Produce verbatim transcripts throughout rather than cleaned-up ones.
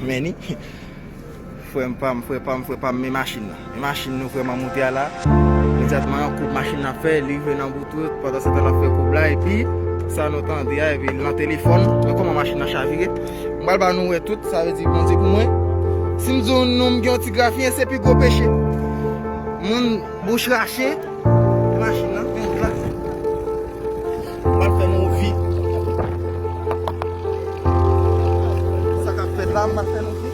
Men ni. Frè m, pa m, frè pa m, frè pa m, men machin nan. Men machin nou vrèman moute a la. Imedyatman, koub machin nan fè, li rive nan bout wout, pandan se tan l ap fè koub la, epi sa nou tande a, epi l nan telefòn. Men kòman machin nan chavire? M pral ba nou wè tout, sa vle di Bondye pou mwen. Si m di w non m gen yon ti grafiyen, se pi gwo peche. Moun bouch rache, men machin nan, men wout la. M ap fè nou vi. Sa k ap fèt la, m ap fè nou vi.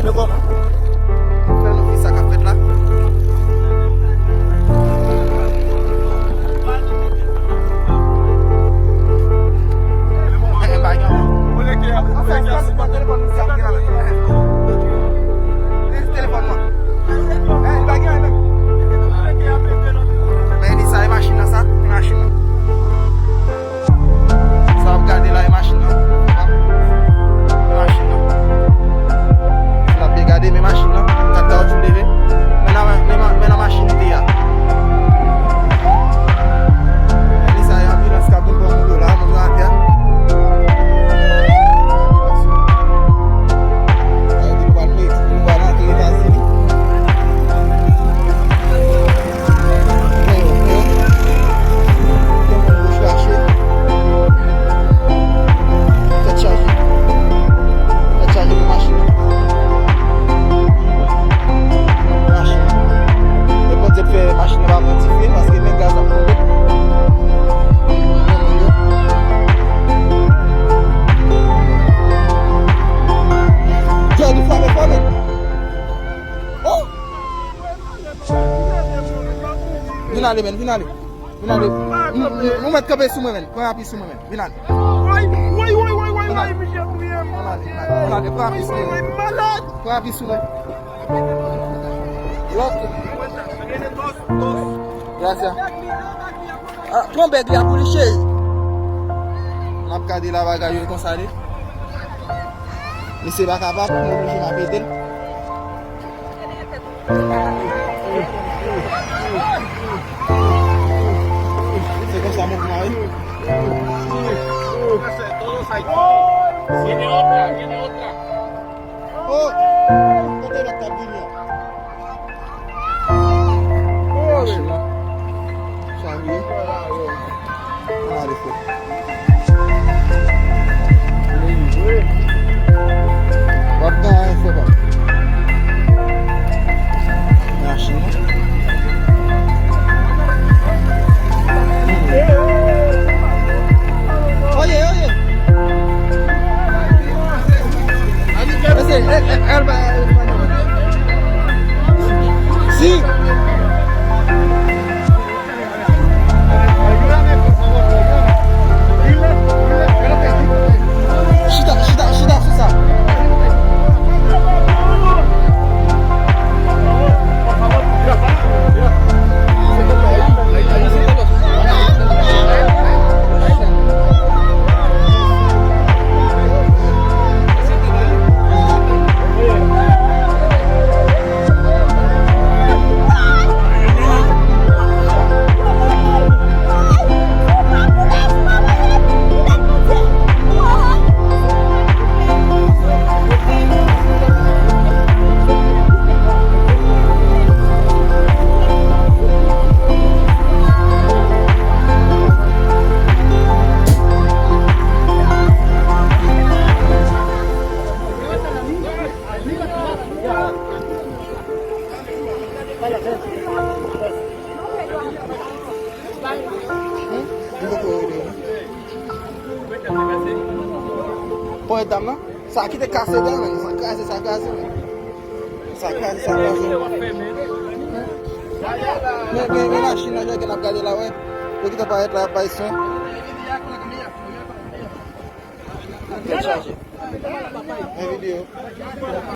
Men kòman? M ap fè nou vi sa k ap fèt la. Men, men, pa gen anyen. Anfèt, se pa telefòn misye ap gen la menm. Se telefòn mwen. Men, li pa gen anyen menm. Men, li sa, e machin nan sa, e machin nan. Sa w ap gade la, e machin nan. E machin nan. N ap byen gade, men machin nan. Kat kawotchou leve. Men nan, men nan, men nan machin li te ye a. Men li sa, e anbilans k ap vin pran moun yo la, moun yo atè. Sa vle di nou pral Meksik, nou pral antre Etazini. Tèt chaje. Tèt chaje pou machin nan. Machin nan. E Bondye fè machin nan pa pran dife, paske men gaz ap tonbe. Jodi frape fò, men. Oh! Vin ale, men, vin ale. Vin ale. M, m, nou mèt kanpe sou mwen, men. Pran api sou mwen, men. Vin ale. Woy, woy, woy, woy, woy, woy, misye touye m. Vin ale, vin ale. Vin ale, pran api sou mwen. Woy, woy, malad. Pran api sou mwen. Lòt. Gracias. Ah, pran bèg la pou li, cheri. N ap gade la bagay yo konsa li. Misye pa kapab, m oblije m ap ede l. Se konsa mouvman wi. Oh! Kote lòt k ap vini an? Machin nan. Sa vle. Ann ale, frè. W ap gen anyen, frè pa m. Machin nan. Oye, oye. Ese, e, e, el va, el va. Si. Chita, chita, chita sou sa. Pòyèt dam nan? Sa ki te kase dan, men. Sa kraze, sa kraze, men. Sa kraze, sa kraze. Men, men, men machin nan, jan ke n ap gade la, wè. Yo ki te parèt la, y ap bay swen. Tèt chaje. Men videyo.